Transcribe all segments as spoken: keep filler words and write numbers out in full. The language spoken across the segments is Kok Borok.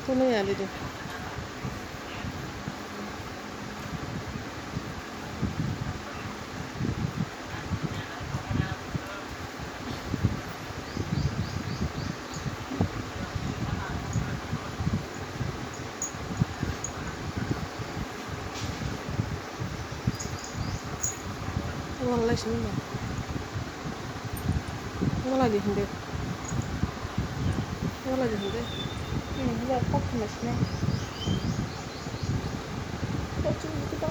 Kono ya didi. Wala lai sini ba. Wala di hindi. Wala di hindi. Hmm, wala kok mas na. Kok cuma kita.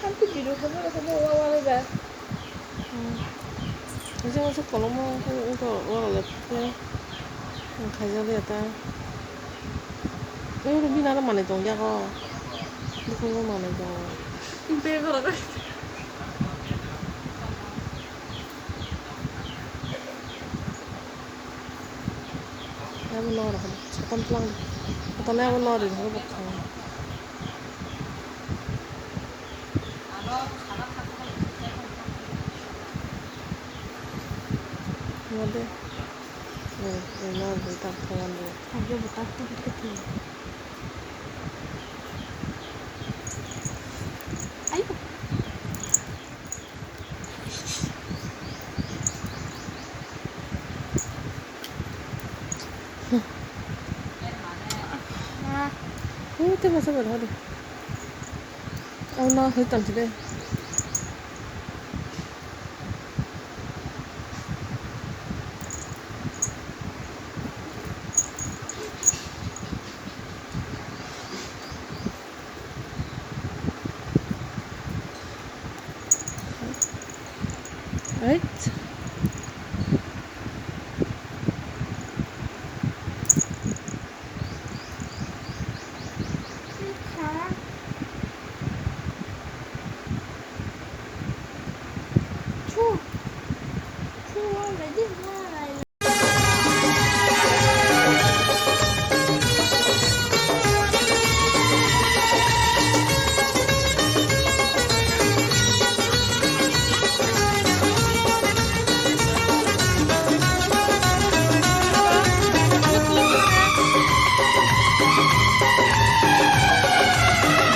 Ang tu biru khabu khabu wa wa ba. Hmm. Jeng jeng kolom mo ko ko wa le ko. Ang khaja le ta. Ko ru bina ro mane tong ya ko. Ko ru mane tong. Be ko ro. Abo noro hwn. Sapan tlang. Sapan abo noro hwn bwkhang. Mode. Eh, eh, noro hwn tak thawan bo. Ayo. Ute masa berhari. Oh no, hitam sih deh. Right.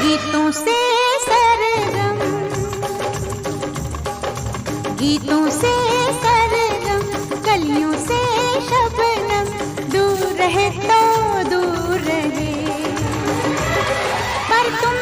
गीतों से सरगम, गीतों से सरगम, कलियों से शबनम, दूर रहे तो दूर रहे, पर तुम